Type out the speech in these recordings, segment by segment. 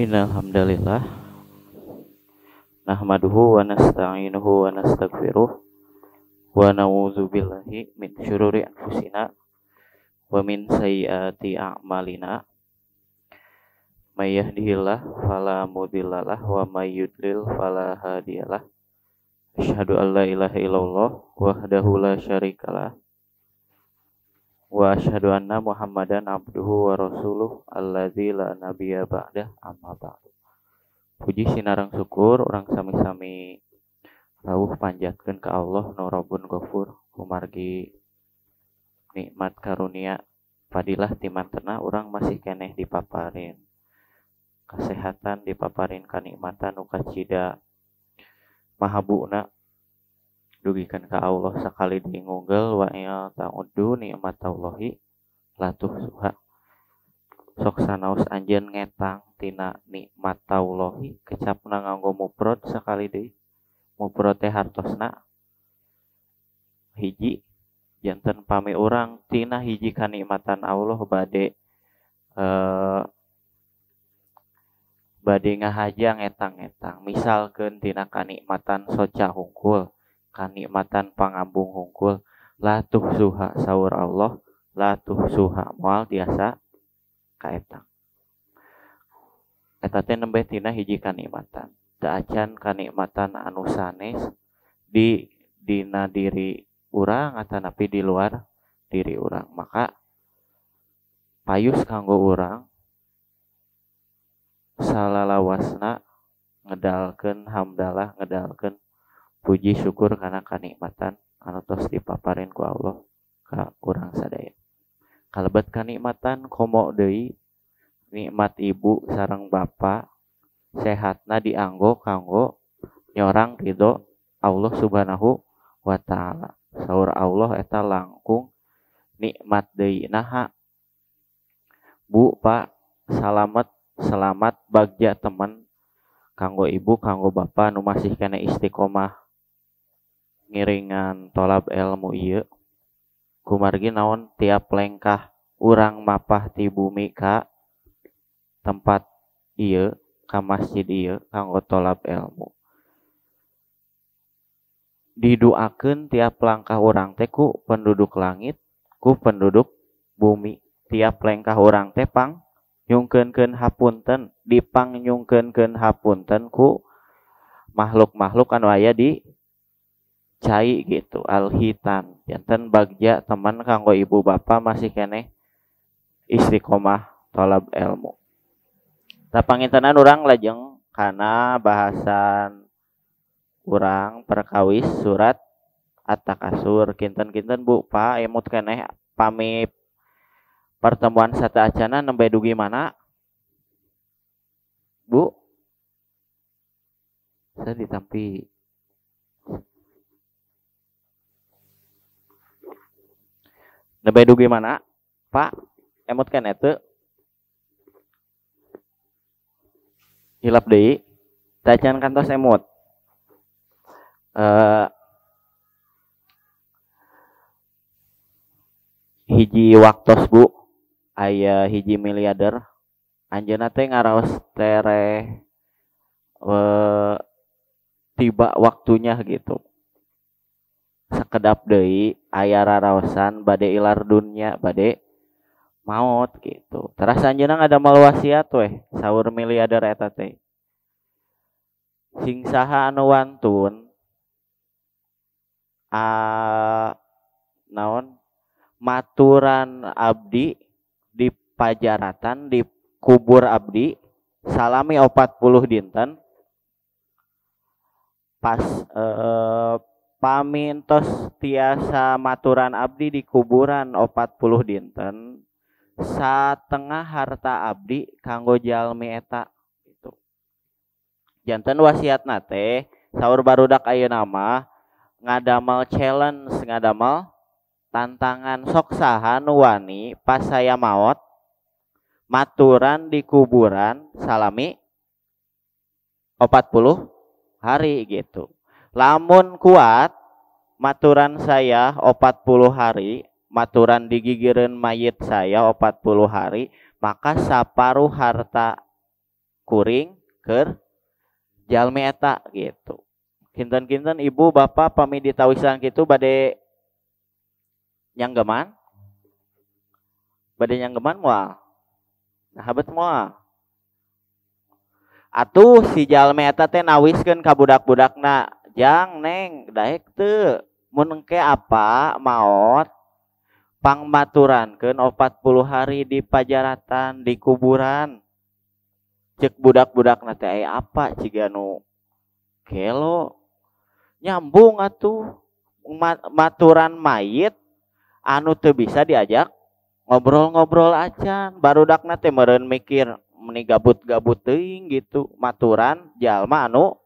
Innal hamdalillah nahmaduhu wa nasta'inuhu wa nastaghfiruh wa na'udzu billahi min syururi anfusina wa min sayyiati a'malina. May yahdihillah fala mudhillalah wa may yudlil fala hadiyalah. Asyhadu an la ilaha illallah wahdahu la syarikalah wa asyhadu anna Muhammadan abduhu wa rasuluh alladzi la nabiyya ba'dah, amma ba'du. Puji sinareng syukur urang sami-sami rawuh panjatkeun ka Allah nu Rabbun Ghafur kumargi nikmat karunia fadilah timantena urang masih keneh dipaparin kesehatan, dipaparin kanikmatan nu kacida mahabuna dugikeun ka Allah sakali deui ngugel wa ya ta'uddu nikmatallahi la tuhsuha. Sok sanaos anjeun ngetang tina nikmatallahi kecapna nganggo mufrad sakali deui. Mufrad teh hartosna hiji, janten pami urang tina hiji kanikmatan Allah bade bade ngahaja ngetang-ngetang. Misalkeun tina kanikmatan soca hungkul, kanikmatan pangambung hungkul, la tuhsuha, saur Allah la tuhsuha, moal tiasa kaetang. Eta teh nembe tina hiji kanikmatan. Teu acan kanikmatan anu sanes di dina diri urang atanapi di luar diri urang. Maka payus kanggo urang salalawasna ngedalkeun hamdalah, ngedalkeun puji syukur kana kanikmatan anu tos dipaparin ku Allah ka urang sadaya. Kalebet kanikmatan komo deui nikmat ibu sareng bapa sehatna dianggo kanggo nyorang ridho Allah Subhanahu wa taala. Saur Allah eta langkung nikmat deui. Naha Bu, Pak, salamet selamat bagja teman kanggo ibu kanggo bapa nu masih kena istiqomah ngiringan tolab ilmu ieu. Kumargi naon tiap lengkah urang mapah ti bumi ka tempat ieu, ka masjid ieu kanggo tolab ilmu. Diduakeun tiap langkah urang teh ku penduduk langit, ku penduduk bumi. Tiap lengkah urang teh pang nyungkeunkeun hapunten, dipang nyungkeunkeun hapunten ku makhluk-makhluk anu aya di cai gitu, alhitan. Janten bagja teman kanggo ibu bapa masih keneh istiqomah tolab ilmu. Tah pangintenan urang lajeng kana bahasan urang perkawis surat At-Takasur. Kinten-kinten Bu, Pak, emut keneh pami pertemuan sataacana nembe dugi mana? Bu? Saya ditampi. Nembe dugi mana? Pak, emut keneh teu? Hilap deui. Tacan kantos emut. Hiji waktos Bu, aya hiji miliarder anjeunna teh ngaraos tereh tiba waktunya gitu. Sakedap deui aya raraosan bade ilar dunya, bade maot gitu. Teras anjeunna ngadamel wasiat weh saur miliarder eta teh. Sing saha anu wantun naon maturan abdi di pajaratan di kubur abdi salami 40 dinten pas pamintos tiasa maturan abdi di kuburan 40 dinten satengah harta abdi kanggo jalmi eta gitu. Janten wasiatna teh saur barudak ayeuna mah ngadamel challenge, ngadamel tantangan, sok saha nu wani pas saya maot maturan di kuburan salami 40 hari gitu. Lamun kuat maturan saya 40 hari, maturan digigireun mayit saya 40 hari, maka saparuh harta Kuring keur jalmi eta gitu. Kinten-kinten ibu bapak pami ditawisan kitu bade nyanggeman? Bade nyanggeman moal? Nah habet moal. Atuh si jalmi eta teh nawiskeun ka budak-budakna, jang neng daek teu mun engke apa maot pangmaturankeun 40 hari di pajaratan di kuburan. Cek budak-budakna teh aya apa ciga nu gelo nyambung atuh maturan mayit anu teu bisa diajak ngobrol-ngobrol acan. Barudakna teh meureun mikir meni gabut-gabut teuing gitu, maturan jalma anu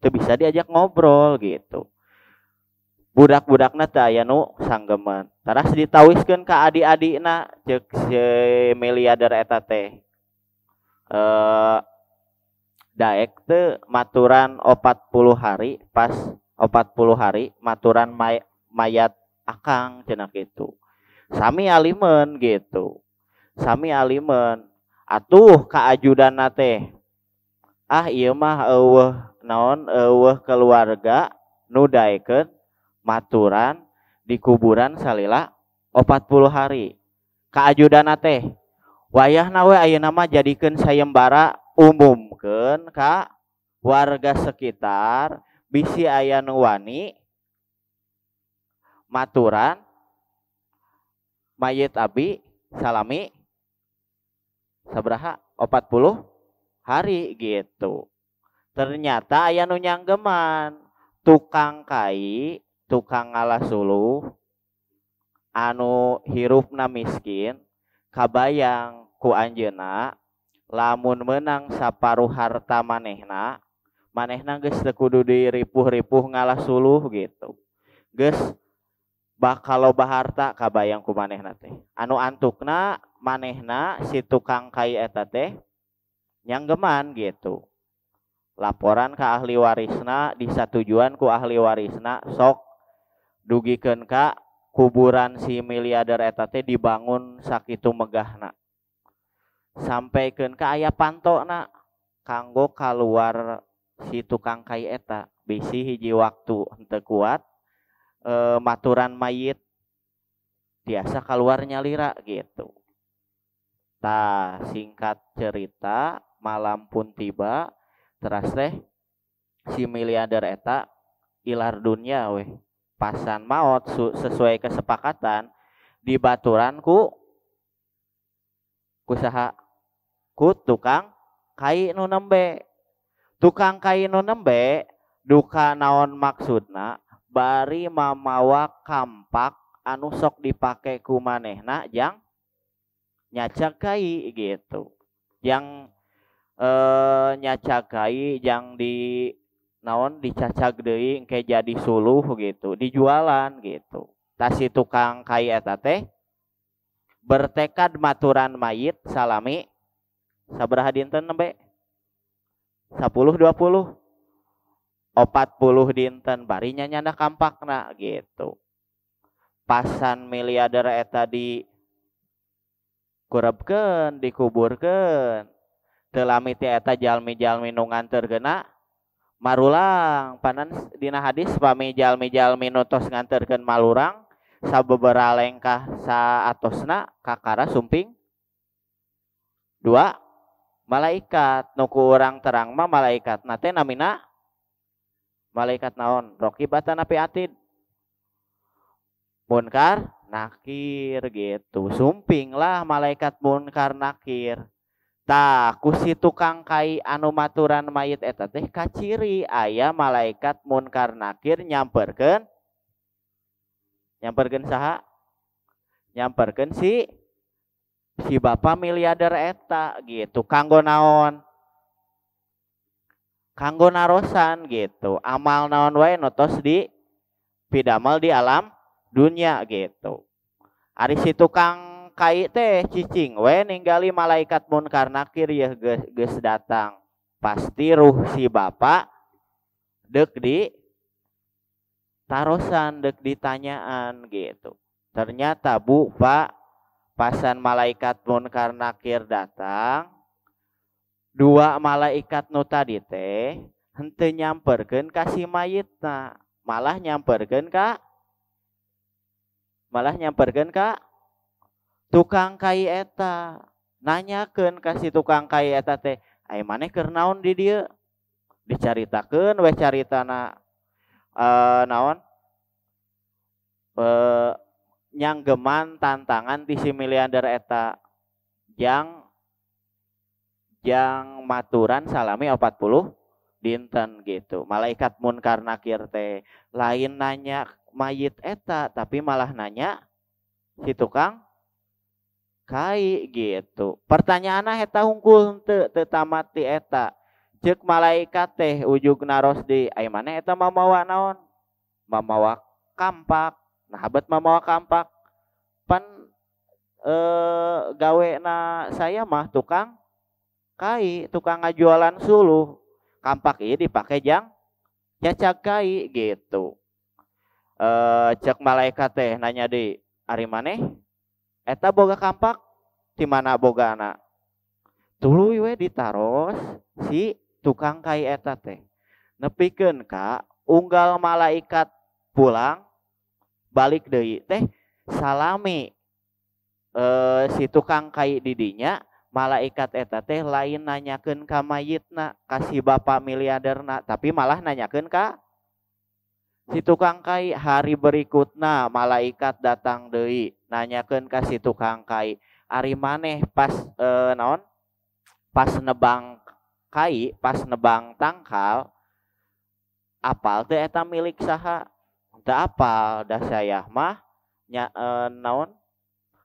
teu bisa diajak ngobrol gitu. Budak-budakna teh aya nu sanggeman. Taras ditawiskeun ka adi-adina ceuk si miliarder eta teh. Daek teu maturan 40 hari, pas 40 hari maturan mayat akang cenah kitu. Sami alimeun gitu. Sami alimeun. Atuh ka ajudanna teh. Ah ieu mah eueuh naon eueuh keluarga nu daekeun maturan di kuburan salila 40 hari. Ka ajudanna teh wayahna we ayeuna mah jadikeun sayembara, umumkeun ka warga sekitar bisi aya nu wani maturan mayit abi salami sabaraha 40 hari gitu. Ternyata aya nu nyanggeman, tukang kai, tukang ngalah suluh anu hirupna miskin, kabayang ku anjeunna lamun menang saparuh harta manehna, manehna geus teu kudu diripuh-ripuh ngalah suluh gitu. Geus bakal loba harta kabayang ku manehna teh. Anu antukna manehna si tukang kai eta teh nyanggeman gitu. Laporan ka ahli warisna, disatujuan ku ahli warisna, sok dugikeun ka kuburan si miliarder eta teh dibangun sakitu megahna. Sampaikeun ka aya pantona kanggo kaluar si tukang kai eta bisi hiji waktu henteu kuat maturan mayit tiasa kaluar nyalira gitu. Tah singkat cerita malam pun tiba, teras teh si miliarder eta ilar dunia weh. Pasan maot sesuai kesepakatan dibaturan ku saha? Ku tukang kai nu nembe. Tukang kai nu nembe duka naon maksudna bari mamawa kampak anu sok dipake ku manehna jang nyacak kai gitu. Yang nyacak kai jang di naon dicacag deui engke jadi suluh gitu, dijualan gitu. Tah si tukang kai eta teh bertekad maturan mayit salami sabaraha dinten nembe? 10 20 40 dinten bari nyanyana kampakna gitu. Pasan miliarder eta di kurebkeun, dikuburkeun. Teu lami teh eta jalmi-jalmi nu nganterkeunna marulang. Panan dina hadis pami jalmi-jalmi nu tos nganterkeun malurang sababaraha lengkah saatosna kakara sumping dua malaikat. Nu ku urang terang mah malaikatna teh namina malaikat naon? Raqib atanapi atid? Munkar nakir gitu. Sumping lah malaikat munkar nakir. Tah ku si tukang kai anu maturan mayit eta teh kaciri aya malaikat munkar nakir nyamperkeun, nyamperkeun saha? Nyamperkeun si bapa miliarder eta gitu. Kanggo naon? Kanggo narosan gitu. Amal naon wae nu tos di pidamel di alam dunia gitu. Ari si tukang kai teh cicing we ninggali malaikat munkar nakir yeuh geus datang. Pasti ruh si bapak deuk di tarosan, deuk ditanyaan gitu. Ternyata bu pak pasan malaikat munkar nakir datang, Dua malaikat nu tadi teh henteu nyamperkeun ka si mayitna, malah nyamperkeun ka tukang kai eta. Nanyakeun ka si tukang kai eta teh, "Ai maneh keur naon di dieu?" Dicaritakeun we caritana naon? Nyanggeman tantangan ti si miliarder eta jang maturan salami 40 dinten gitu. Malaikat Munkar Nakir teh lain nanya mayit eta, tapi malah nanya si tukang kai gitu. Pertanyaanna eta hungkul teu tamat ti eta. Ceuk malaikat teh ujug naros di, "Ai maneh eta mamawa naon?" Mamawa kampak. Nah, bet mamawa kampak pan gawe na saya mah tukang kai, tukang ngajualan suluh. Kampak ieu dipake jang cacag kai gitu. Cek malaikat teh nanya deui, "Ari maneh eta boga kampak ti mana bogana?" Tuluy we ditaros si tukang kai eta teh. Nepikeun ka unggal malaikat pulang balik deui teh salami si tukang kai didinya, malaikat eta teh lain nanyakeun ka mayitna, ka si bapak miliarderna, tapi malah nanyakeun ka si tukang kai. Hari berikutna malaikat datang deui nanyakeun ka si tukang kai, "Ari maneh pas naon? Pas nebang kai, pas nebang tangkal, apal teh eta milik saha?" "Teu apal, da saya mah nya naon?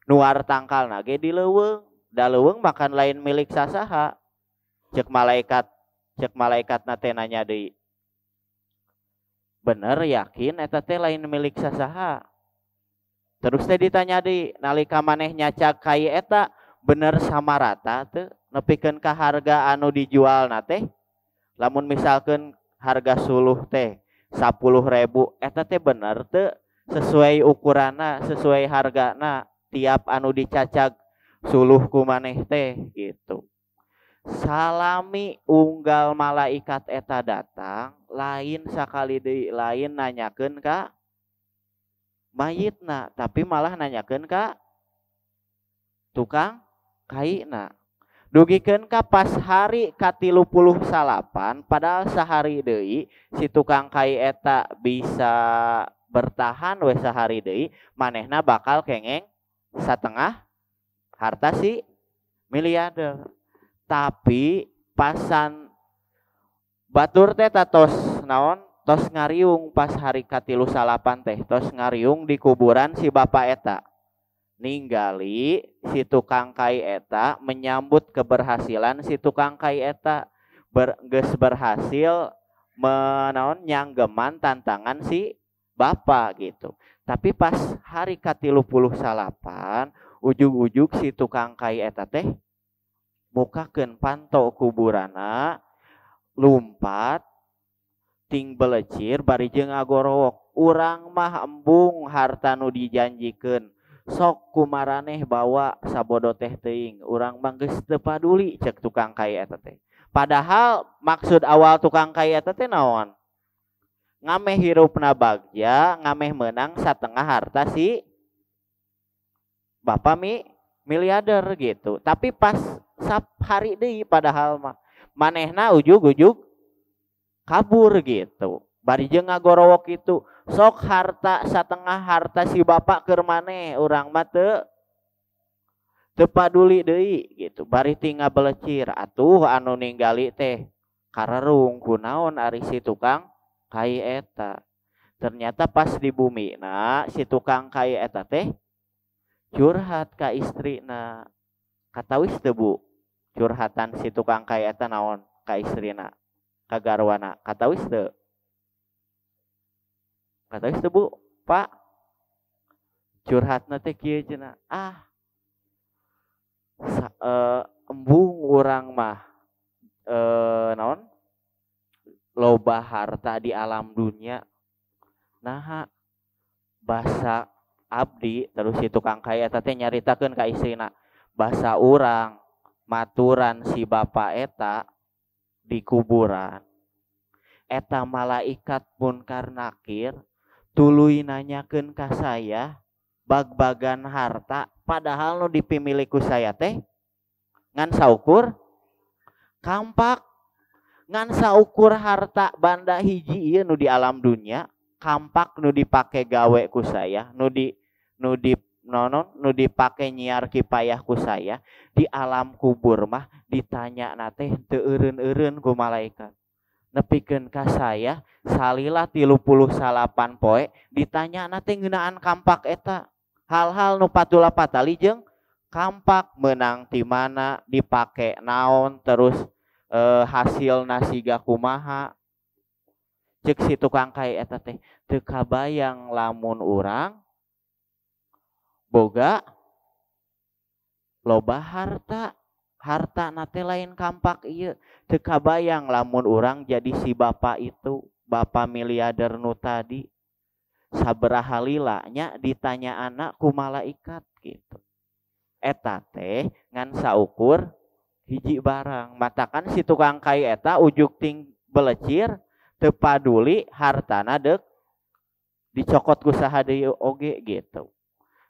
Nuar tangkalna ge di leuweung. Da leuweung makan lain milik sasaha." Cek malaikatna teh nanya deui, "Bener yakin eta teh lain milik sasaha?" Terus teh ditanya deui, "Nalika maneh nyacag kai eta bener sama rata teu nepikeun ka harga anu dijualna teh? Lamun misalkeun harga suluh teh 10.000, eta teh bener teu sesuai ukuranna, sesuai hargana tiap anu dicacag suluh ku maneh teh?" gitu. Salami unggal malaikat eta datang, lain sakali deui lain nanyakeun ka mayitna, tapi malah nanyakeun ka tukang kaina. Dugikeun ka pas hari ka-39, padahal sahari deui si tukang kai eta bisa bertahan we sahari deui, manehna bakal kengeng satengah harta si miliarder. Tapi pasan batur teh tos naon, tos ngariung pas hari ka-39 teh, tos ngariung di kuburan si bapak eta. Ninggali si tukang kai eta menyambut keberhasilan si tukang kai eta, geus berhasil menaon nyanggeman tantangan si bapak gitu. Tapi pas hari ka-39 ujug-ujug si tukang kai eta teh mukakeun panto kuburana, lumpat ting belecir bari jeung ngagorowok, "Urang mah embung harta nu dijanjikeun, sok kumaraneh bawa sabodo teh teuing, urang mah geus teu paduli," cek tukang kai eta teh. Padahal maksud awal tukang kai eta teh naon? Ngameh hirupna bagja, ngameh menang satengah harta si bapak miliarder gitu. Tapi pas hari deui padahal mah manehna ujug-ujug kabur gitu. Bari jeung ngagorowok itu, "Sok harta satengah harta si bapak keur maneh, urang mah teu paduli deui," gitu. Bari tinggal belecir, atuh anu ninggali teh karerung kunaon ari si tukang kai eta. Ternyata pas di bumina si tukang kai eta teh curhat ka istrina. Katawis teu Bu curhatan si tukang kai eta naon ka istrina, ka garwana? Katawis teu? Katawis teu Bu, Pak? Curhatna teh kieu cenah, "Ah, embung urang mah naon loba harta di alam dunia, naha basa abdi." Terus si tukang kai eta teh nyaritakeun ka istrina, "Basa urang Maturan si bapak eta di kuburan. Eta malaikat munkar nakir tuluy nanyakeun ka saya bag-bagan harta padahal nu dipimilih ku saya teh ngan saukur kampak, ngan saukur harta banda hiji ieu nu di alam dunia, kampak nu dipake gawe ku saya, nu di nonon nu dipake nyiar kipayah ku saya di alam kubur mah ditanya na teh teu eureun-eureun ku malaikat. Nepikeun ka saya salila 38 poe ditanya na teh ngeunaan kampak eta, hal-hal nu patula patali jeung kampak menang ti mana, dipake naon, terus hasil nasiga kumaha. Cek si tukang kai eta teh teu kabayang lamun urang boga loba harta, harta na teh lain kampak ieu. Teu kabayang lamun urang jadi si bapak itu, bapak miliarder nu tadi. Sabaraha lila nya ditanya anak ku malaikat gitu. Eta teh ngan saukur hiji barang. Matakan si tukang kai eta ujuk ting belecir teu paduli hartana deuk dicokot ku saha deui oge gitu.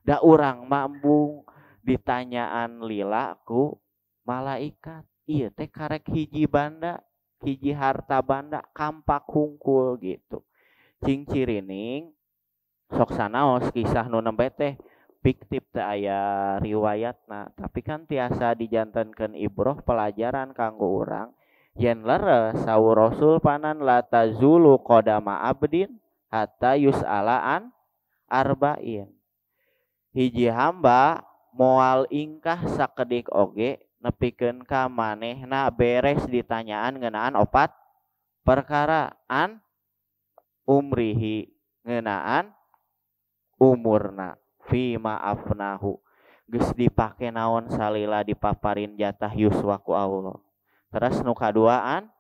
Da urang mah embung ditanyaan lila ku malaikat. Ieu teh karek hiji banda, hiji harta banda kampak hungkul gitu. Cing cirining sok sanaos kisah nu nembe teh fiktif teu aya riwayatna, tapi kan tiasa dijantenkeun ibroh pelajaran kanggo urang yen leres saur Rasul panan la tazulu qadama abdin hatta yus'ala an arba'in. Hiji hamba moal ingkah sakedik oge nepikeun ka manehna beres ditanyaan ngeunaan opat perkara, an umrihi ngeunaan umurna, fima afnahu geus dipake naon salila dipaparin jatah yuswa ku Allah. Terus nu kaduaan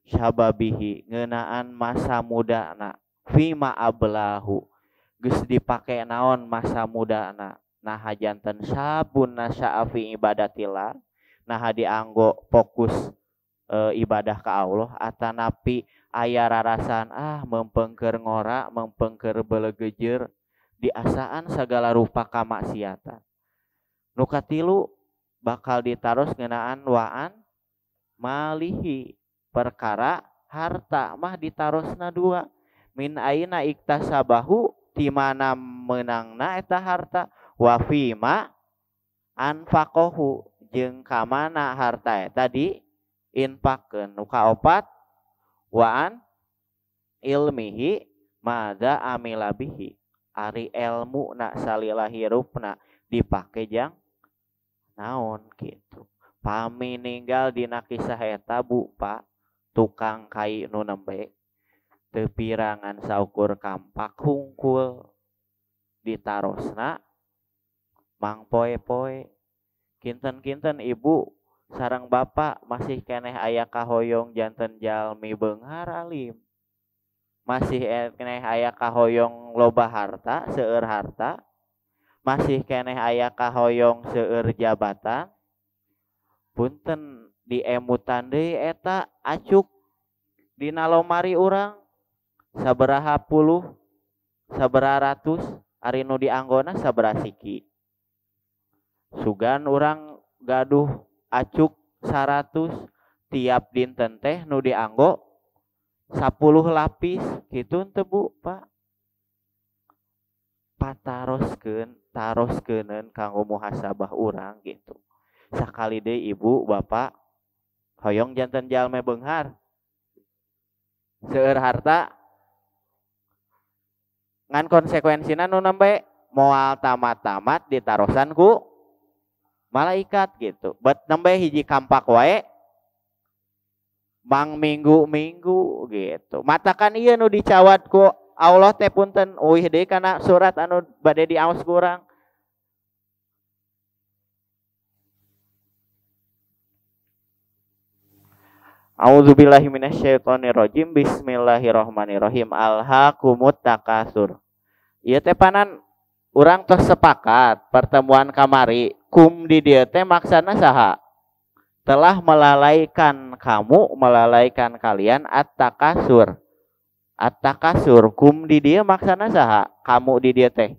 syababihi ngeunaan masa mudana, fima ablahu geus dipake naon masa mudana. Nah janten sabun nasya'a fi ibadatillah, nah dianggo fokus ibadah ka Allah, atanapi aya rarasan ah mempengker ngora, mempengker belegejer, diasaan segala rupa kamaksiatan. Nu katilu bakal ditaros ngeunaan waan malihi, perkara harta mah ditarosna dua, min aina iktasabahu ti mana meunangna eta harta, wa fima anfaqahu jeung ka mana harta eta diinfakkeun. Nu kaopat waan ilmihi madza amila bihi, ari elmu na salila hirupna dipake jang naon gitu. Pami ninggal dina kisah eta Bu Pak, tukang kai nu nembe teu pirangan saukur kampak hungkul ditarosna mang poe-poe. Kinten-kinten ibu sareng bapak masih keneh aya kahoyong janten jalmi beunghar alim, masih keneh aya kahoyong loba harta, seueur harta, masih keneh aya kahoyong seueur jabatan. Punten diemutan deui eta acuk dina lomari urang sabaraha puluh, sabaraha ratus, ari nu dianggona sabaraha siki. Sugan urang gaduh acuk 100 tiap dinten teh nu dianggo 10 lapis kitu teu Bu Pak. Pataroskeun, taroskeuneun kanggo muhasabah urang gitu. Sakali deui ibu bapak hoyong janten jalme beunghar seueur harta, ngan konsekuensina nu nembe moal tamat-tamat ditarosan ku malaikat gitu. Bet nembe hiji kampak wae mang minggu-minggu gitu. Matakan ieu nu dicawat ku Allah teh punten uih deui kana surat anu bade diaos ku urang. A'udzubillahi minasyaitonirrajim. Bismillahirrahmanirrahim. Alhaakumut takasur. Ieu teh panan urang tos sepakat pertemuan kamari kum di dieu teh maksana saha? Telah melalaikan kamu, melalaikan kalian at-takasur. At-takasur kum di dieu maksana saha? Kamu di dieu teh.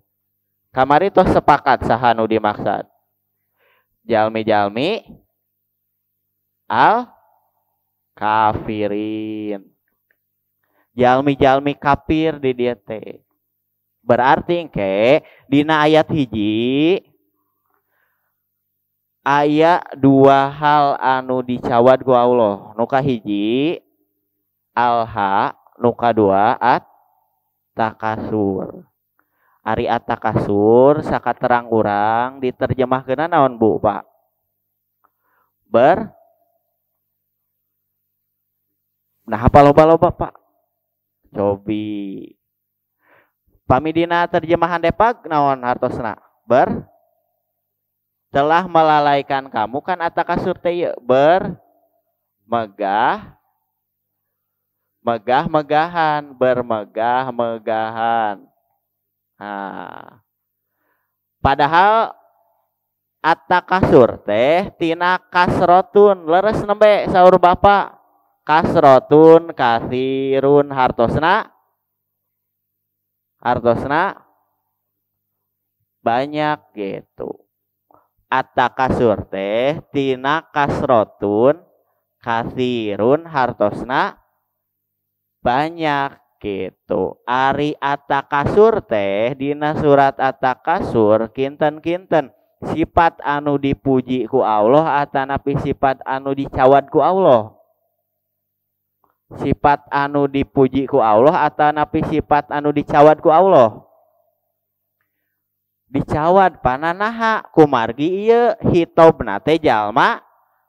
Kamari tos sepakat saha nu dimaksad. Jalmi-jalmi al kafirin. Jalmi-jalmi kafir di dieu teh. Berarti engke dina ayat hiji aya dua hal anu dicawad ku Allah. Nu kahiji alha, nu kadua at takasur. Ari at takasur sakaterang urang diterjemahkeunna naon Bu, Pak? Ber Nah, apa loba-loba, Pak? Cobi. Pami dina terjemahan Depag naon hartosna? Ber telah melalaikan kamu kan at-takasur teh ieu ber megah megah-megahan, bermegah-megahan. Nah, padahal at-takasur teh tina kasrotun, leres nembe saur Bapak. Kasrotun kathirun hartosna hartosna banyak gitu. At-takasur teh tina kasrotun kathirun hartosna banyak gitu. Ari at-takasur teh dina surat at-takasur kinten-kinten sifat anu dipuji ku Allah atanapi sifat anu dicawad ku Allah. Sifat anu dipuji ku Allah atanapi sifat anu dicawad ku Allah. Dicawad pananaha kumargi ieu hitobna teh jalma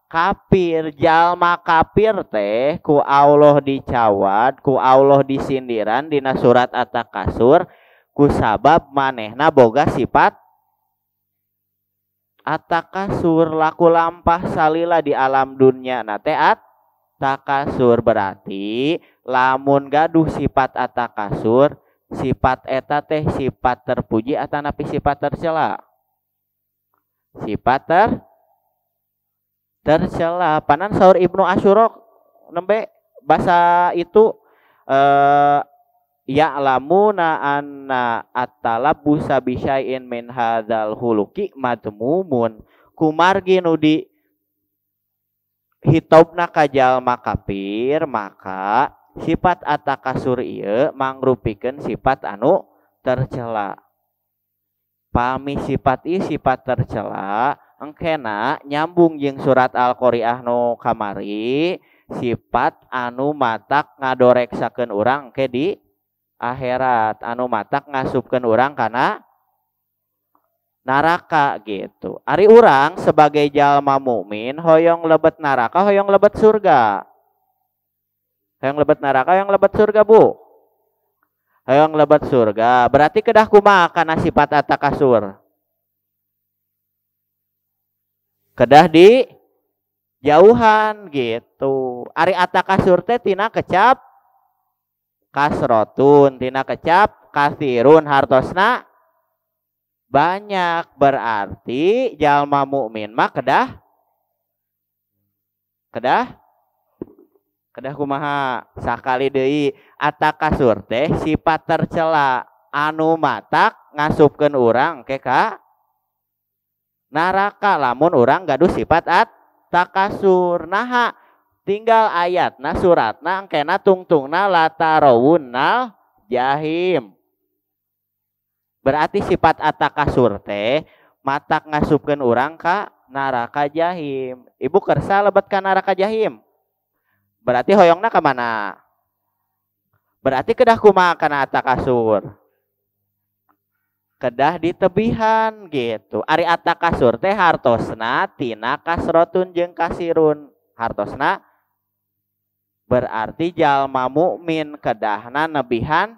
kafir. Jalma kafir teh ku Allah dicawad, ku Allah disindiran dina surat at-takasur ku sabab manehna boga sifat at-takasur, laku lampah salila di alam dunia na teh at-takasur. Berarti lamun gaduh sifat at-takasur, sifat eta teh sifat terpuji atanapi sifat tercela? Sifat tercela. Panan saur Ibnu Asyura nembe basa itu ya'lamuna anna at-talabbusa bi syai'in min hadzal khuluqi madmumun. Kumargi nu di hitobna ka jalma kafir, maka sifat at-takasur ieu mangrupikeun sifat anu tercela. Pami sifat ieu sifat tercela, engkena nyambung jeung surat Al-Qari'ah nu kamari, sifat anu matak ngadoreksakeun urang ke di akhirat, anu matak ngasupkeun urang kana neraka gitu. Ari urang sebagai jalma mukmin hoyong lebet neraka, hoyong lebet surga. Hoyong lebet neraka, hoyong lebet surga, Bu. Hoyong lebet surga. Berarti kedah kumaha kana sifat at-takasur? Kedah di jauhan gitu. Ari at-takasur teh tina kecap kasrotun, tina kecap kathirun, hartosna banyak. Berarti jalma mukmin mah kedah kedah kedah kumaha? Sakali deui at-takasur teh sifat tercela anu matak ngasupkeun urang ke ka neraka lamun urang gaduh sifat at-takasur. Naha tinggal ayatna suratna engkena tungtungna latarawunnal jahim. Berarti sifat at-takasur teh matak ngasupkeun urang ka neraka jahim. Ibu kersa lebet ka neraka jahim. Berarti hoyongna ka mana? Berarti kedah kumaha kana at-takasur? Kedah ditebihan gitu. Ari at-takasur teh hartosna tina kasrotun jeung kasirun. Hartosna berarti jalma mukmin kedahna nebihan,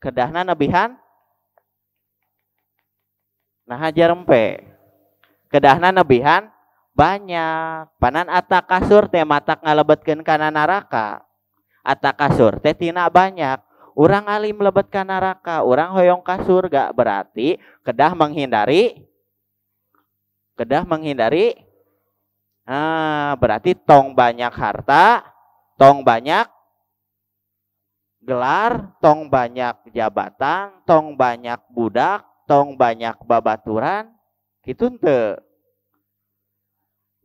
kedahna nebihan, nah jarempe kedahna nebihan banyak. Panan at-takasur teh matak ngalebetkeun kana neraka. At-takasur teh tina banyak. Urang alim lebet ka neraka, urang hoyong ka surga, berarti kedah menghindari, kedah menghindari Nah, berarti tong banyak harta, tong banyak gelar, tong banyak jabatan, tong banyak budak, tong banyak babaturan, kitu henteu.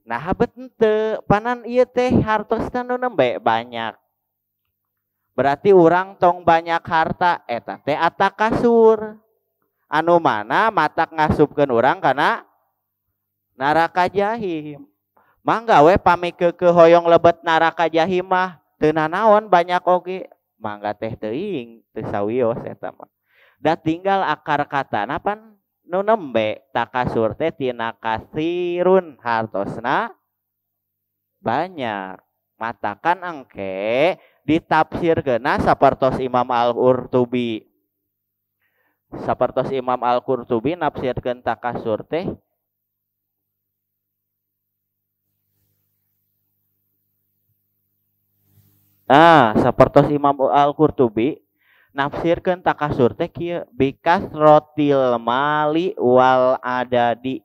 Nah, bet henteu, panan ieu teh hartosna nu nembe banyak. Berarti urang tong banyak harta eta teh atakasur. Anu mana matak ngasupkeun urang kana neraka jahim. Mangga we pami keukeuh hoyong lebet neraka jahim mah teu nanaon banyak oge. Mangga teh teuing teu sawios eta mah. Da tinggal akar katana pan nu nembe takasur teh tina kasirun hartosna banyak. Matakan engke ditafsirkeunna sapertos Imam Al-Qurtubi. Sapertos Imam Al-Qurtubi nafsirkeun takasur teh nah, sapertos Imam Al-Qurtubi nafsirkeun takasur teh kieu bikasrotil mali wal adadi.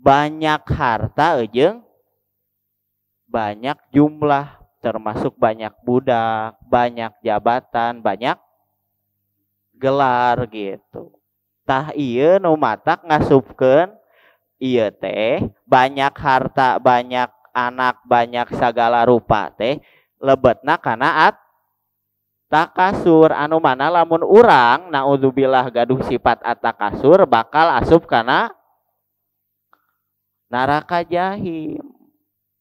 Banyak harta jeung banyak jumlah, termasuk banyak budak, banyak jabatan, banyak gelar gitu. Tah ieu nu matak ngasupkeun ieu teh banyak harta, banyak anak, banyak sagala rupa teh lebetna kana at takasur. Anu mana lamun urang naudzubillah gaduh sifat atakasur bakal asup kana neraka jahim.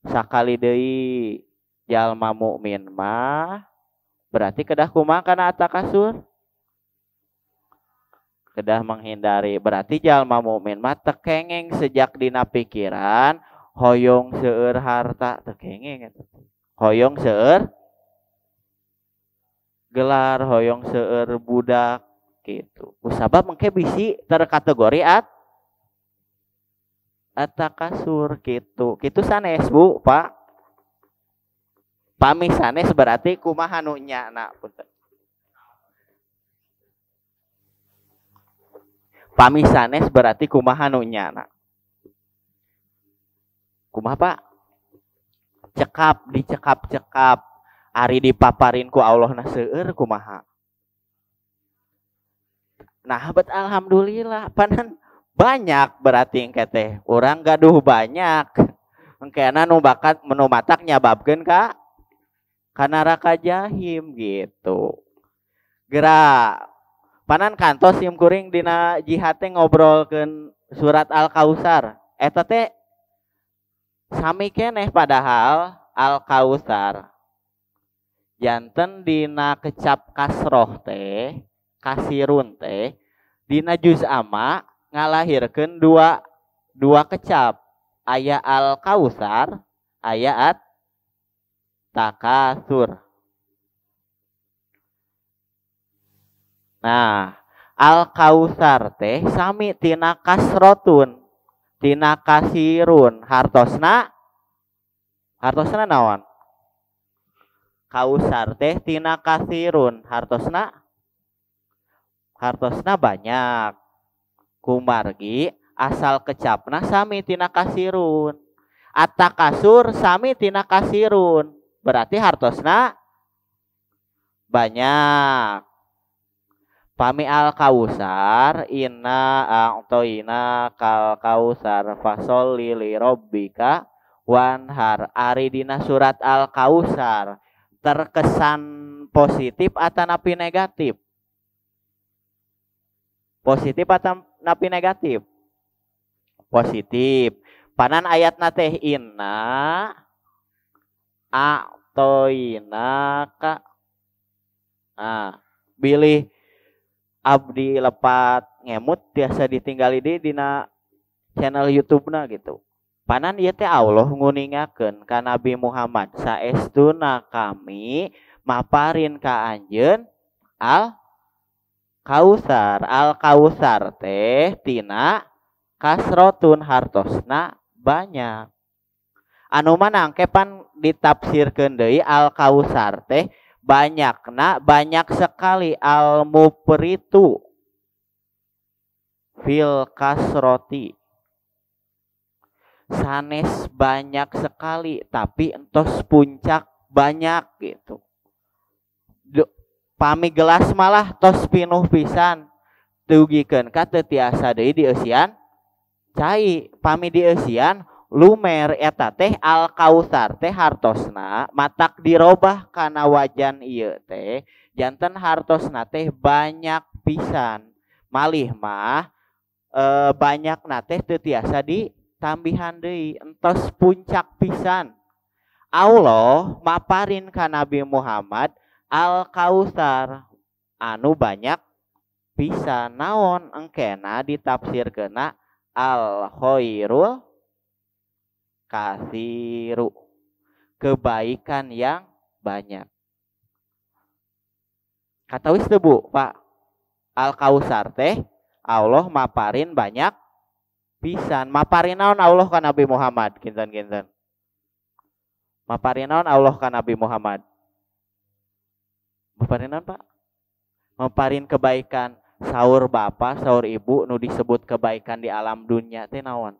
Sakali deui jalma mukmin mah berarti kedah kumaha kana atakasur? Kedah menghindari. Berarti jalma mukmin mah tekengeng sejak dina pikiran hoyong seueur harta, tekengeng eta. Hoyong seueur gelar, hoyong seueur budak gitu. Kusabab mengke bisi terkategori at atakasur gitu. Kitu sanes Bu, Pak. Pami sanes berarti kumaha nu nyana punten. Pami sanes berarti kumaha nu nyana. Kumaha Pak? Cekap, dicekap-cekap. Ari dipaparin ku Allah na seueur kumaha. Nah, bet alhamdulillah panan banyak berarti engke teh. Urang gaduh banyak. Engkena nu bakat nu matak nyababkeun ka neraka jahim gitu. Gerak panan kantos sim kuring dina jihad teh ngobrolkeun surat Al-Kautsar. Eta teh sami keneh padahal Al-Kautsar. Janten dina kecap kasroh teh, kasirun teh, dina juz amma ngalahirkeun dua kecap. Aya Al-Kautsar, aya at takasur. Nah, Al-Kautsar teh sami tina kasrotun, tina kasirun, hartosna hartosna naon? Kausar teh tina kasirun, hartosna hartosna banyak. Kumargi asal kecapna sami tina kasirun. Atakasur sami tina kasirun. Berarti hartosna banyak. Pami al-kausar inna a'toina kal kausar fasholli li rabbika wanhar. Ari dina surat al-kausar terkesan positif atau napi negatif? Positif atau napi negatif? Positif. Panan ayatna teh inna a'toina ka. Nah, bilih abdi lepat ngemut biasa ditinggali di dina channel YouTube-na gitu. Panan ieu teh Allah nguningakeun ka Nabi Muhammad saestuna kami maparin ka anjeun al Kausar. Al Kausar teh tina kasrotun hartosna banyak. Anu mana engke pan ditafsirkeun deui al Kausar teh banyakna banyak sekali al mupritu fil kasroti. Sanes banyak sekali tapi entos puncak banyak gitu. Pami gelas malah tos pinuh pisan dugikeun ka teu tiasa deui dieusian cai. Pami dieusian lumer eta teh Al-Kautsar teh hartosna matak dirobah kana wajan ieu teh janten hartosna teh banyak pisan. Malih mah banyakna teh teu tiasa ditambihan deui, entos puncak pisan. Allah maparin ka Nabi Muhammad Al-Kautsar anu banyak pisan. Naon engkena ditafsirkeuna al-khairul kasiru, kebaikan yang banyak. Katawis teu Bu, Pak? Al-Kautsar teh Allah maparin banyak pisan. Maparin naon Allah ka Nabi Muhammad? Kinten-kinten. Maparin naon Allah ka Nabi Muhammad? Maparin naon, Pak? Maparin kebaikan. Saur bapak, saur ibu nu disebut kebaikan di alam dunia teh naon?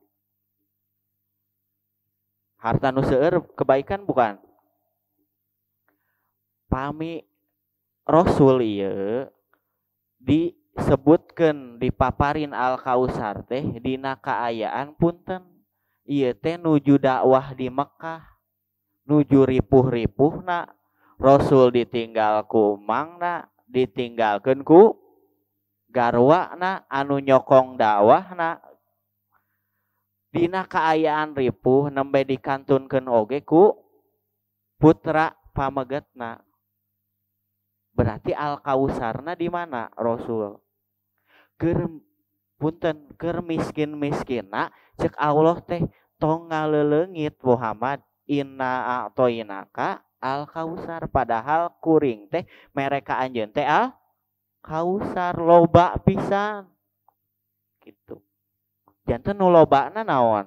Harta nu seueur kebaikan bukan? Pami Rasul ieu disebutkeun dipaparin Al-Kautsar teh dina kaayaan punten ieu teh nuju dakwah di Mekah, nuju ripuh-ripuhna, Rasul ditinggal ku mangna, ditinggalkeun ku garwana anu nyokong dakwahna. Dina kaayaan ripuh nembe dikantunkeun oge ku putra pamegetna. Berarti Al-Kautsarna di mana Rasul? Keur punten keur miskin-miskinna cek Allah teh tong ngaleleungit Muhammad inna a'toinaka Al-Kautsar, padahal kuring teh mere ka anjeun teh Al-Kautsar loba pisan gitu. Janten nu lobana naon?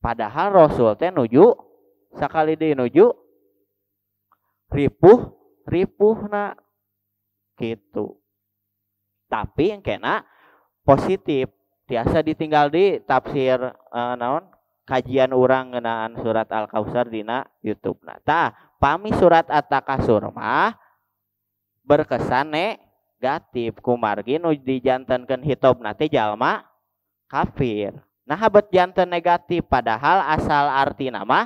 Padahal Rasul teh nuju sakali deui nuju ripuh ripuhna gitu. Tapi yang kena positif tiasa ditinggal di tafsir naon kajian urang ngeunaan surat Al-Kautsar dina YouTube. Nah, tah pami surat At-Takatsur mah berkesan negatif kumargi nu dijantenkeun hitobna teh jalma kafir. Nah, bet janten negatif padahal asal artina mah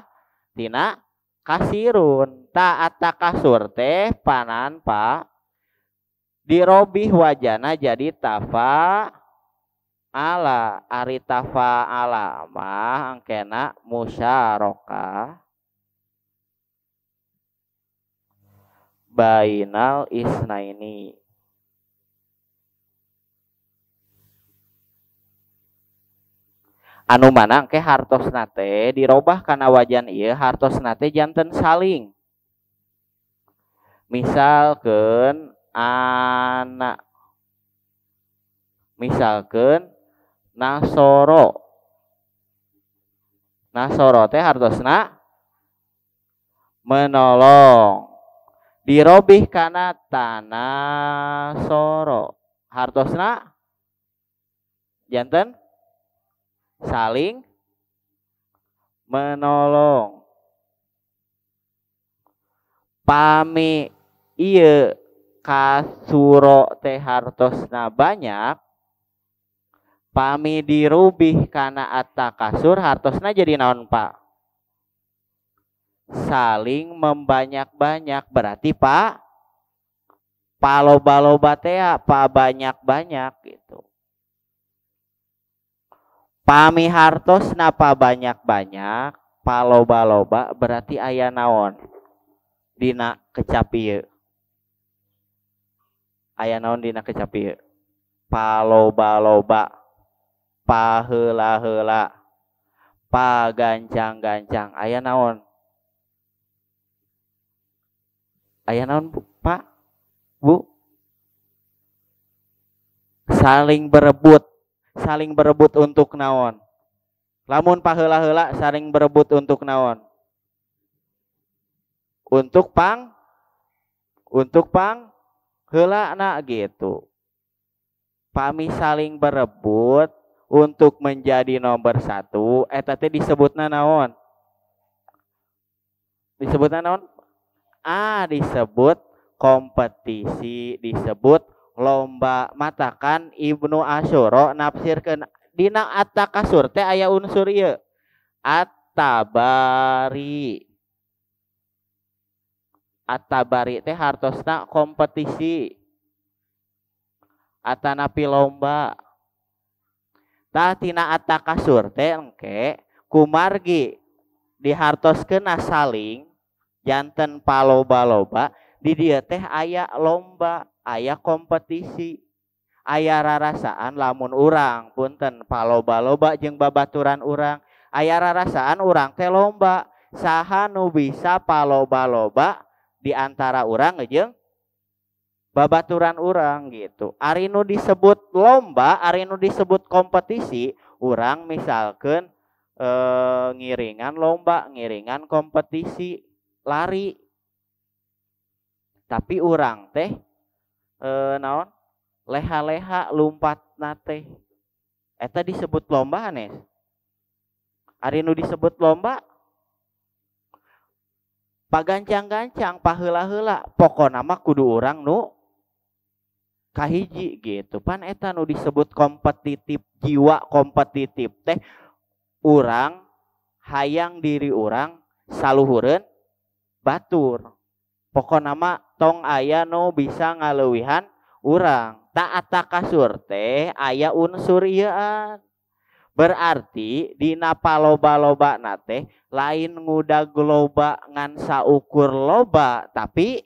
tina kasirun. Ta At-Takatsur teh panan Pak dirobih wajana jadi tafa ala. Ari tafa ala mah angkena musyarakah bainal isnaini. Anu mana engke hartosna teh dirobah kana wajan ieu hartosna teh janten saling. Misalkeun anak, misalkeun nasoro. Nasoro teh hartosna menolong. Dirobih kana tanasoro hartosna janten saling menolong. Pami ieu kasuro teh hartosna banyak, pami dirubih kana at-takasur hartosna jadi naon Pak? Saling membanyak-banyak. Berarti Pak paloba-loba teh pa banyak-banyak gitu. Pami hartos napa banyak-banyak paloba-loba berarti aya naon dina kecap ieu? Aya naon dina kecap ieu? Paloba-loba, paheula-heula, pagancang-gancang, aya naon? Aya naon Bu, Pak? Bu? Saling berebut. Saling berebut untuk naon? Lamun paheula-heula saling berebut untuk naon? Untuk pang, untuk pang heula na gitu. Pami saling berebut Untuk menjadi nomor satu eta teh disebutna naon? Disebutna naon? Ah, disebut kompetisi, disebut lomba. Matakan Ibnu Asyura nafsirkeun dina at-takasur teh aya unsur ieu at-tabari. At-tabari teh hartosna kompetisi atanapi lomba. Tah tina at-takasur teh engke kumargi dihartoskeunna saling janten paloba-loba di dieu teh aya lomba, aya kompetisi, aya rarasaan lamun urang punten paloba-loba jeung babaturan urang, aya rarasaan urang teh lomba saha nu bisa paloba-loba di antara urang jeung babaturan urang gitu. Ari nu disebut lomba, ari nu disebut kompetisi, urang misalkeun ngiringan lomba, ngiringan kompetisi lari. Tapi urang teh naon? Leha-leha lumpatna teh. Eta disebut lomba hanes. Ari nu disebut lomba pagancang-gancang, paheula-heula, pokona mah kudu urang nu kahiji gitu. Pan eta nu disebut kompetitif, jiwa kompetitif teh urang hayang diri urang saluhureun batur. Pokona mah tong aya nu bisa ngaleuwihan urang. Tak at-takasur teh aya unsur ieuan. Berarti dina paloba-lobana teh lain ngudag loba ngan saukur loba, tapi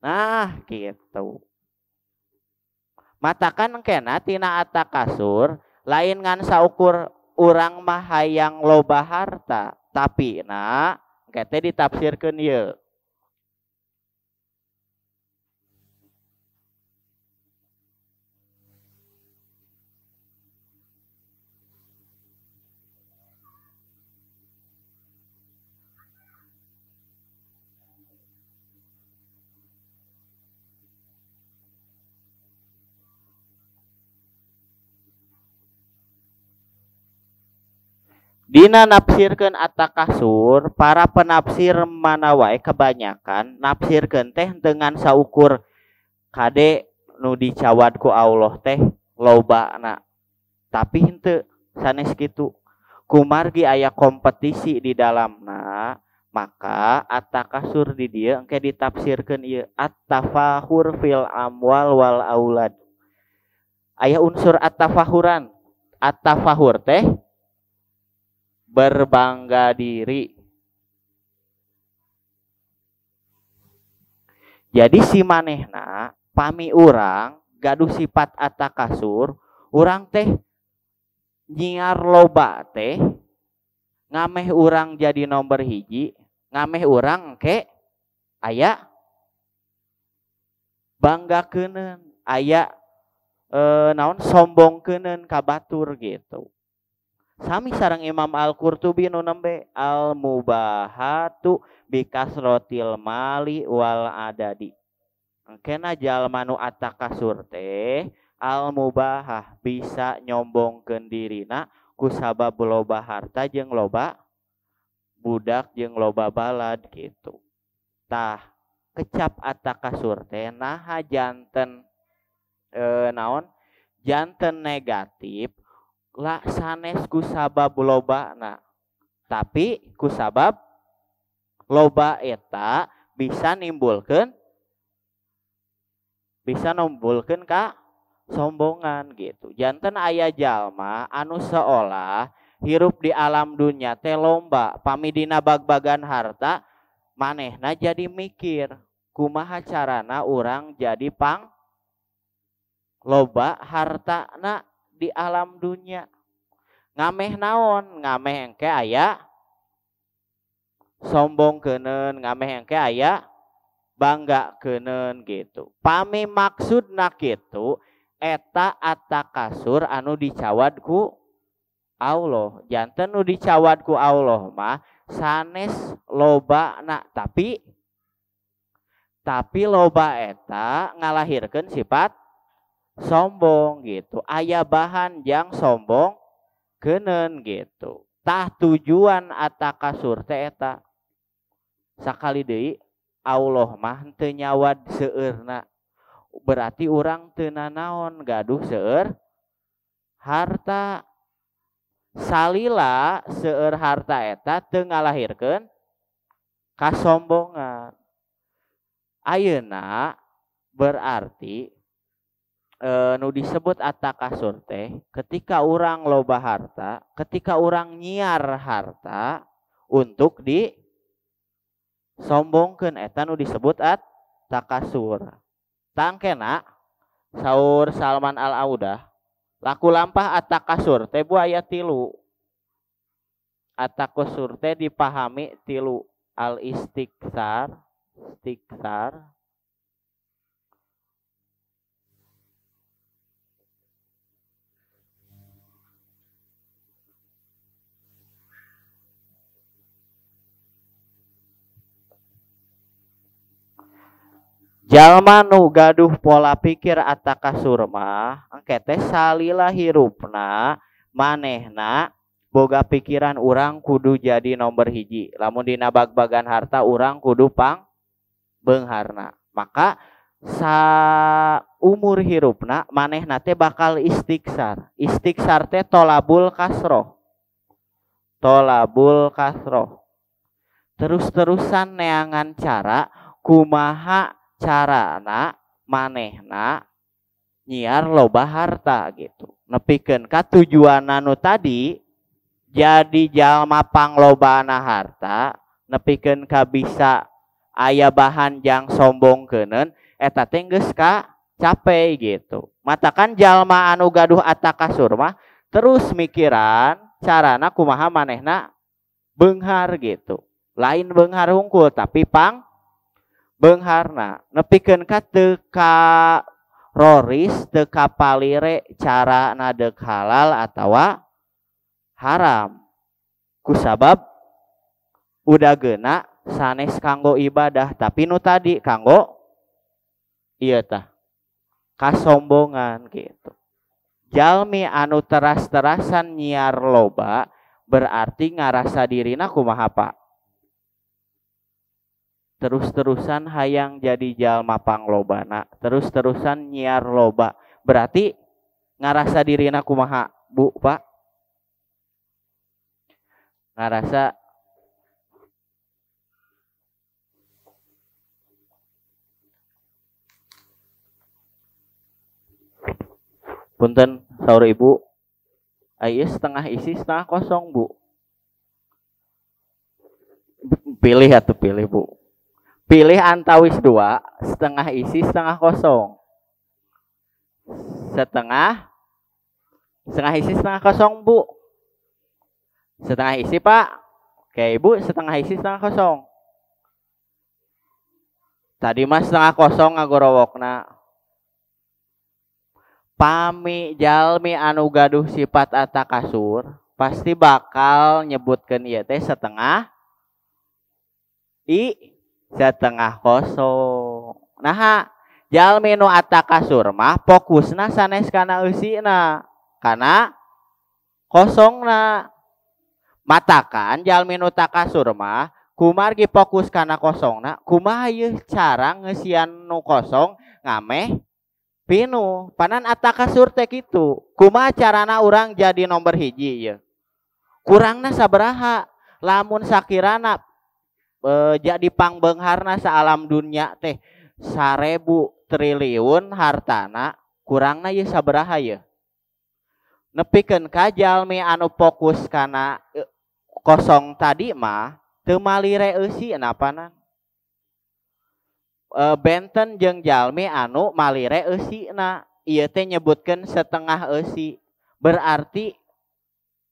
nah gitu. Matakan engkena tina at-takasur lain ngan saukur urang mah hayang loba harta, tapi nah engke teh ditafsirkeun ieu. Dina nafsirkeun at-takasur, para penafsir mana wae kebanyakan nafsirkeun teh dengan saukur kade nu dicawad ku Allah teh lobana. Tapi henteu sanes kitu. Kumargi aya kompetisi di dalamna, maka at-takasur di dieu engke ditafsirkeun ieu at-tafahur fil amwal wal aulad. Aya unsur at-tafahuran. At-tafahur teh berbangga diri. Jadi si manehna pami urang gaduh sifat at-takasur, urang teh nyiar loba teh ngameh urang jadi nomor hiji, ngameh urang ke aya bangga keuneun, aya naon sombong keuneun ka batur gitu. Sami sareng Imam Al-Qurtubi nu nembe al-mubahatu bikasrotil mali wal adadi. Engkena jalma nu at-takasur teh al-mubahah bisa nyombongkeun dirina kusabab loba harta jeung loba budak jeung loba balad gitu. Tah kecap at-takasur teh naha janten naon? Janten negatif lah sanes kusabab lobana, tapi kusabab loba eta bisa nimbulkeun ka sombongan gitu. Janten aya jalma anu seolah hirup di alam dunya teh lomba, pami dina bag-bagan harta manehna jadi mikir kumaha carana urang jadi pang loba hartana di alam dunia. Ngameh naon? Ngameh engke aya sombong keuneun, ngameh engke aya bangga keuneun gitu. Pami maksudna kitu eta at-takasur anu dicawad ku Allah. Janten nu dicawad ku Allah mah sanes lobana, tapi loba eta ngalahirkeun sifat sombong gitu. Aya bahan jang sombong keuneun gitu. Tah tujuan at-takasur teh eta. Sakali deui Allah mah teu nyawad seueurna. Berarti urang teu nanaon gaduh seueur harta. Salila seueur harta eta teu ngalahirkeun kasombongan. Ayeuna berarti nu disebut at-takasur teh ketika urang loba harta, ketika urang nyiar harta untuk di sombongkeun eta nu disebut at-takasur. Tangkena saur Salman Al-Audah laku lampah at-takasur teh bu aya 3. At-takasur teh dipahami 3, al-istiksar, istiksar, jalma nu gaduh pola pikir at-takasur mah engke teh salila hirupna manehna boga pikiran urang kudu jadi nomor hiji. Lamun dina bag-bagan harta urang kudu pang beungharna. Maka sa umur hirupna manehna teh bakal istiksar. Istiksar teh tolabul kasroh. Tolabul kasroh. Terus-terusan neangan cara kumaha carana manehna nyiar loba harta gitu. Nepikeun ka tujuanna nu tadi jadi jalma panglobana harta, nepikeun ka bisa aya bahan jang sombong keuneun eta teh geus ka capek gitu. Matakan jalma anu gaduh at-takasur mah terus mikiran carana kumaha manehna beunghar gitu. Lain beunghar hungkul tapi pang beungharna. Nepikeun ka teu ka roris, teu ka palire carana deuk halal atawa haram. Kusabab udah geuna sanes kanggo ibadah tapi nu tadi kanggo ieu tah kasombongan gitu. Jalmi anu teras-terasan nyiar loba berarti ngarasa dirina kumaha Pak? Terus-terusan hayang jadi jalma panglobana, terus-terusan nyiar loba. Berarti ngarasa dirina kumaha, Bu, Pak? Ngarasa punten saur Ibu, ieu setengah isi setengah kosong, Bu. Pilih atau pilih, Bu. Pilih antawis 2, setengah isi setengah kosong. Setengah isi setengah kosong, Bu. Setengah isi, Pak. Oke, Ibu, setengah isi setengah kosong. Tadi mah setengah kosong ngagorowokna. Pami jalmi anu gaduh sifat at-takasur pasti bakal nyebutkeun ieu teh setengah i setengah kosong. Nah, jalmi nu at-takasur mah fokusna sanes kana eusina, kana kosongna. Matakan jalmi nu takasur mah kumargi fokus kana kosongna, kumaha ieu cara ngeusian nu kosong ngameh pinuh. Panan at-takasur teh kitu. Kumaha carana urang jadi nomor hiji ieu? Kurangna sabaraha? Lamun sakirana jadi pangbeungharna saalam dunya teh 1000 triliun hartana, kurangna ieu sabaraha ieu? Nepikeun ka jalmi anu fokus kana kosong tadi mah teu malire eusina panan. Benten jeung jalmi anu malire eusina, ieu teh nyebutkeun setengah eusi. Berarti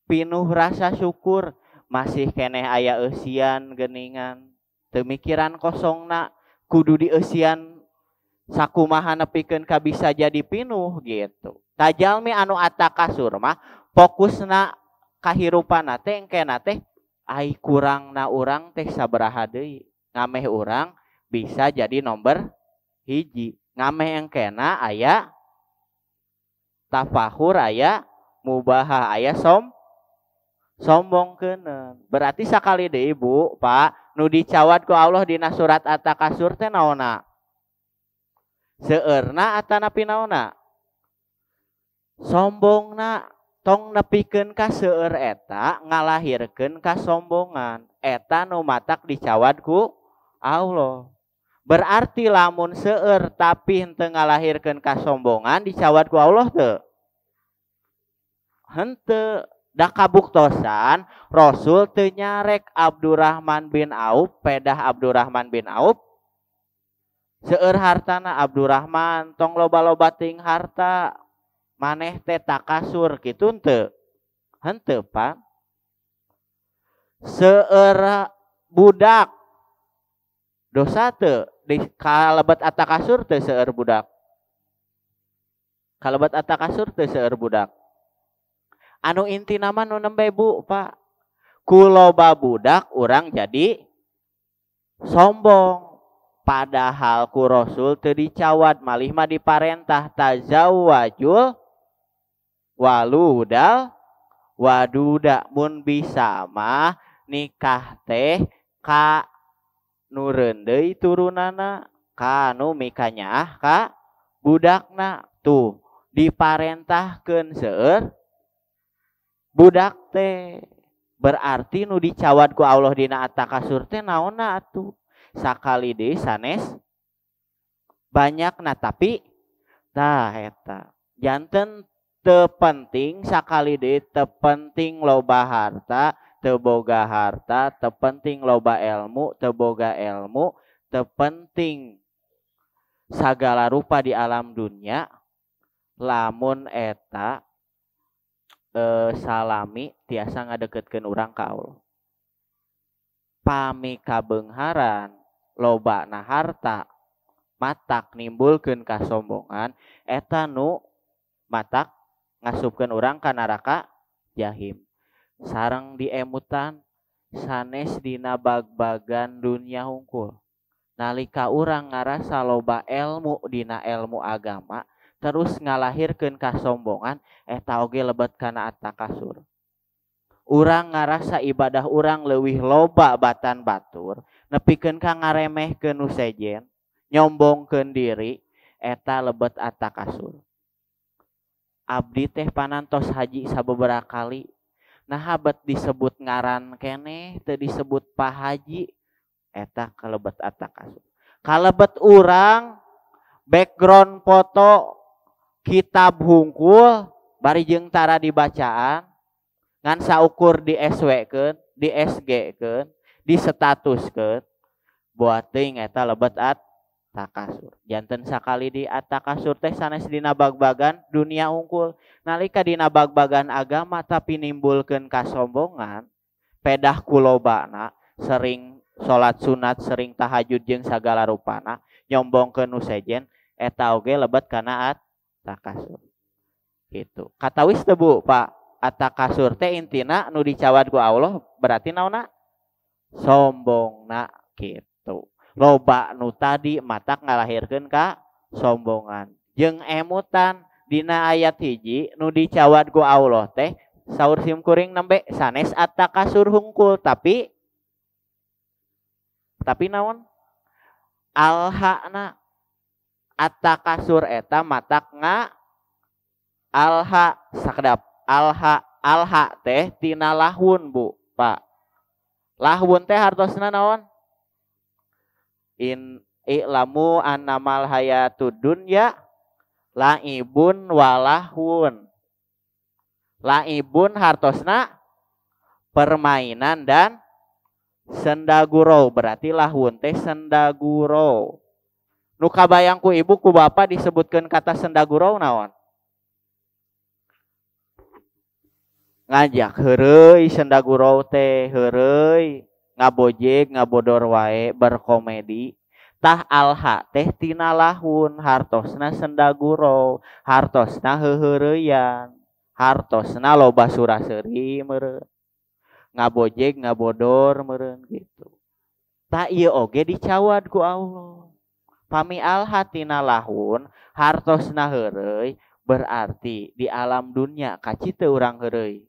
pinuh rasa syukur, masih keneh aya eusian geuningan. Teu mikiran kosongna, kudu dieusian sakumaha nepikeun ka bisa jadi pinuh gitu. Tah jalmi anu at-takasur mah fokusna kahirupanna teh engkena teh ai kurangna urang teh sabaraha deui, ngameh urang bisa jadi nomor hiji, ngameh engkena aya Tafakhur aya mubahah aya sombong keuneun. Berarti sakali deui Bu, Pak, nu dicawat ku Allah dina surat At-Takasur teh naonna? Seueurna atanapi naonna? Sombongna. Tong nepikeun ka seueur eta ngalahirkeun kasombongan. Eta nu matak dicawat ku Allah. Berarti lamun seueur tapi henteu ngalahirkeun kasombongan dicawat ku Allah teu? Henteu. Da kabuktosan Rasul teu nyarek Abdurrahman bin Auf, pedah Abdurrahman bin Auf seueur hartana. Abdurrahman tong loba-loba ting harta, maneh teh takasur kitu henteu? Henteu, Pak. Seueur budak dosa teu? Di kalebet at-takasur teu seueur budak? Kalebet at-takasur teu seueur budak? Anu intina mah nu nembe Bu, Pak. Ku loba budak urang jadi sombong. Padahal ku Rasul teu dicawat, malih mah diparentah tazawwajul waludal waduda, mun bisa mah nikah teh ka nu reundeuy turunana, ka nu mikanyaah ka budakna. Tuh diparentahkeun seueur budak teh. Berarti nu dicawat ku Allah dina At-Takasur teh naonna atuh? Sakali deui sanes banyakna tapi tah eta. Janten teu penting sakali deui, teu penting loba harta, teu boga harta, teu penting loba ilmu, teu boga ilmu, teu penting sagala rupa di alam dunia lamun eta salami tiasa ngadeketkeun urang ka Allah. Pami kabeungharan lobana harta matak nimbulkeun kasombongan, eta nu matak ngasupkeun urang ka neraka jahim. Sareng diemutan sanes dina bag-bagan dunia hungkul. Nalika urang ngarasa loba ilmu dina ilmu agama terus ngalahirkeun kasombongan, eta oge lebet kana at-takasur. Urang ngarasa ibadah urang leuwih loba batan batur, nepikeun ka ngaremehkeun nu sejen, nyombongkeun diri, eta lebet at-takasur. Abdi teh panantos haji sababaraha kali. Nah bet disebut ngaran keneh, teu disebut Pak Haji, eta kalebet at-takasur. Kalebet urang background foto kitab hungkul bari jeung tara dibacaan, ngan saukur di SW-keun, di SG-keun, di statuskeun, buat teuing eta lebet at-takasur. Janten sakali di at-takasur teh sanes dina bag-bagan dunia hungkul. Nalika dina bag-bagan agama tapi nimbulkeun kasombongan, pedah kulobana, sering salat sunat, sering tahajud jeung sagala rupana, nyombongkeun nu sejen, eta oge lebet kana at-takasur. Gitu. Katawis teu Bu, Pak? At-takasur teh intina nu dicawat ku Allah berarti naonna? Sombongna gitu. Loba nu tadi matak ngalahirkeun ka sombongan. Jeung emutan dina ayat 1 nu dicawat ku Allah teh saur sim kuring nembe sanes at-takasur hungkul, tapi naon? Alhana at-takasur eta matak nga alha sakedap. Alha, alha teh tina lahun Bu, Pak. Lahun teh hartosna naon? In i'lamu annamal hayatud dunya laibun walahun. Laibun hartosna permainan dan sendagurau, berarti lahun teh sendagurau. Nu kabayang ku ibu ku bapak disebutkeun kata sendagurau naon? Ngajak heureuy sendagurau teh, heureuy ngabojeg ngabodor wae berkomedi. Tah alha teh tina lahun, hartosna sendagurau, hartosna heuheureyan, hartosna loba suraseuri meureun, ngabojeg ngabodor meureun gitu. Tah ieu oge dicawat ku Allah. Pami alha tina lahun, hartosna heureuy, Berarti di alam dunia kaci teu urang heureuy.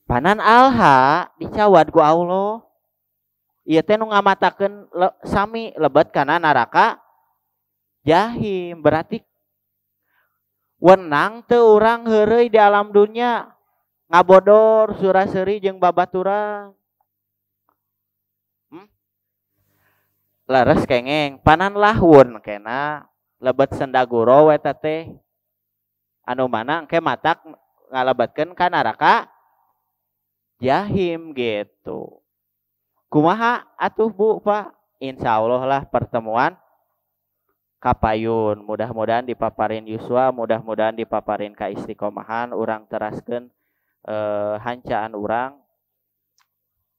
Panan alha dicawad ku Allah. Ieu teh nu ngamatakeun sami lebet kana neraka jahim. Berarti wenang teu urang heureuy di alam dunia ngabodor sura-seuri jeung babaturan. Leres kengeng panan lahun kena lebet sendaguro eta teh anu mana engke matak ngalebetkeun ka neraka jahim gitu. Kumaha atuh Bu Pak? Insyaallah lah pertemuan kapayun, mudah-mudahan dipaparin yuswa, mudah-mudahan dipaparin ka istiqomahan, urang teraskeun hancaan urang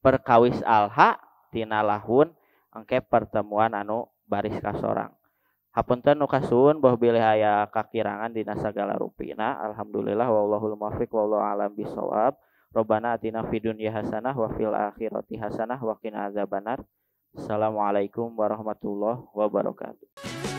perkawis alha tina lahun engke pertemuan anu baris kasorang. Hapunten nu kasuhun boh bilih aya kakirangan dina sagala rupina. Alhamdulillah wallahul muwaffiq wallahu alam bisawab. Rabbana atina fid dunya hasanah wa fil akhirati hasanah wa qina azabannar. Assalamualaikum warahmatullahi wabarakatuh.